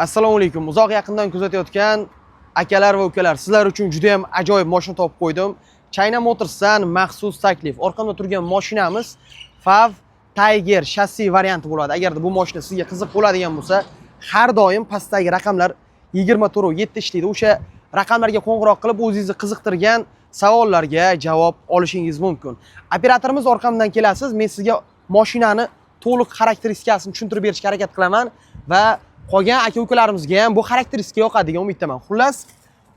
Assalomu alaykum. Uzoq yaqindan kuzatayotgan akalar va ukalar, sizlar uchun juda ham ajoyib mashina topib qo'ydim. China Motorsdan maxsus taklif. Orqamda turgan mashinamiz FAW Tiger shassi varianti bo'ladi. Agarda bu mashina sizga qiziq bo'ladigan bo'lsa, har doim pastdagi raqamlar 24/7 ishlaydi. O'sha raqamlarga qo'ng'iroq qilib, o'zingizni qiziqtirgan savollarga javob olishingiz mumkin. Operatorimiz, orqamdan kelasiz, men sizga mashinani to'liq xarakteristikasini tushuntirib berishga harakat qilaman va qolgan aka ukalarimizga ham bu xarakteristika yoqadi degan umiddaman. Xullas,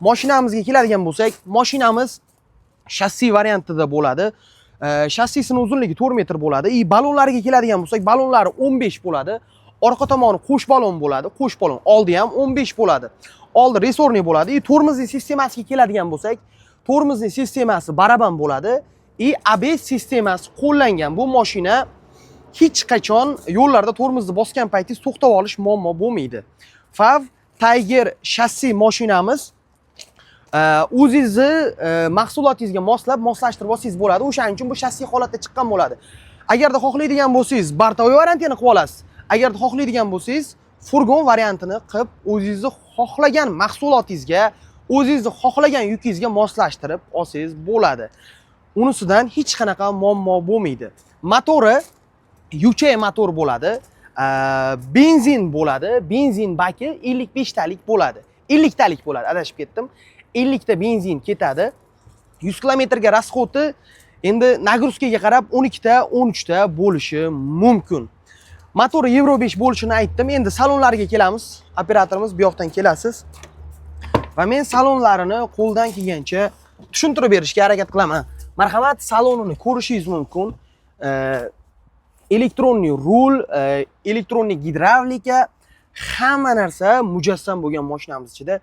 mashinamizga keladigan bo'lsak, mashinamiz shassi variantida bo'ladi. Shassisini uzunligi 4 metr bo'ladi. И balonlariga keladigan bo'lsak, balonlari 15 bo'ladi. Orqa tomoni qo'sh balon bo'ladi, qo'sh balon. Oldi ham 15 bo'ladi. Oldi рессорный bo'ladi. И tormozli sistemasiga keladigan bo'lsak, tormozli sistemasi baraban bo'ladi. И ABS sistemasi qo'llangan. Bu mashina hech qachon yo'llarda tormozni bosgan paytingiz to'xtab olish muammo bo'lmaydi. FAW Tiger shassi mashinamiz o'zingizni mahsulotingizga moslab, moslashtirib olsangiz bo'ladi. O'shaning uchun bu shassi holatda chiqqan bo'ladi. Agarda xohlaydigan bo'lsangiz, бортовой variantini qilib olasiz. Agarda xohlaydigan bo'lsangiz, furgon variantini qilib, o'zingizni xohlagan mahsulotingizga, o'zingizni xohlagan yukingizga moslashtirib olsangiz bo'ladi. Unisidan hech qanaqa muammo bo'lmaydi. Motori Yuchai motor bo'ladi. Benzin bo'ladi. Benzin baki 55 talik bo'ladi. 50 talik bo'ladi, adashib ketdim. 50 ta benzin ketadi. 100 kilometrga расход i endi нагрузка ga qarab 12 ta, 13 ta bo'lishi mumkin. Motori Yevro 5 bo'lishini aytdim. Endi salonlariga kelamiz. Operatorimiz, bu yoqdan kelasiz. Va men salonlarini qo'ldan kelgancha tushuntirib berishga harakat qilaman. Marhamat, salonini ko'rishingiz mumkin. Электронный rul, электронный gidravlika, hamma narsa mujassam bo'lgan mashinamiz ichida.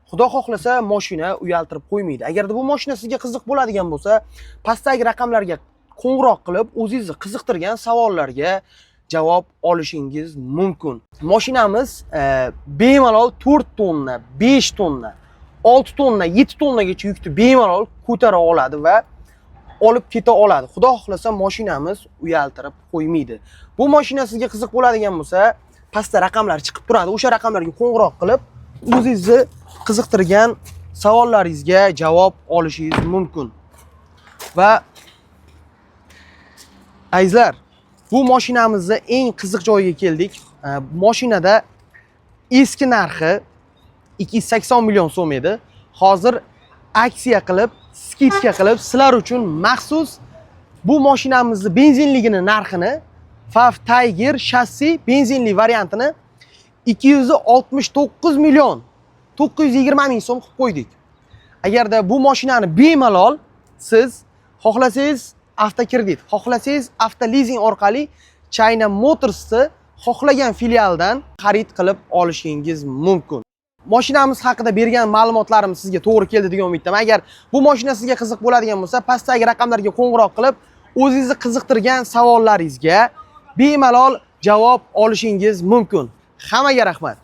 Xudo xohlasa, mashina uyaltirib qo'ymaydi. Agarda bu mashina sizga qiziq bo'ladigan bo'lsa, pastdagi raqamlarga qo'ng'iroq qilib, o'zingizni qiziqtirgan savollarga javob olishingiz mumkin. Mashinamiz bemalol 4 tonna, 5 tonna, 6 tonna, 7 tonnagacha yukni bemalol ko'tara oladi va olib keta oladi. Xudo xohlasa, mashinamiz uyaltirib qo'ymaydi. Bu mashina sizga qiziq bo'ladigan bo'lsa, pastda raqamlar chiqib turadi. O'sha raqamlarga qo'ng'iroq qilib, o'zingizni qiziqtirgan savollaringizga javob olishingiz mumkin. Va azizlar, bu mashinamizni eng qiziq joyiga keldik. Mashinada eski narxi 280 million so'm edi. Hozir aksiya qilib, скидка qilib, sizlar uchun maxsus bu mashinamizni benzinligini narxini, FAW Tiger shassi benzinli variantini 269 million 920 ming so'm qilib qo'ydik. Agarda bu mashinani bemalol siz xohlasangiz avtokredit, xohlasangiz avtolizing orqali China Motorsni xohlagan filialdan xarid qilib olishingiz mumkin. Mashinamiz haqida bergan ma'lumotlarim sizga to'g'ri keldi degan umiddaman. Agar bu mashina sizga qiziq bo'ladigan bo'lsa, pastdagi raqamlarga qo'ng'iroq qilib, o'zingizni qiziqtirgan savollaringizga bemalol javob olishingiz mumkin. Hammaga rahmat.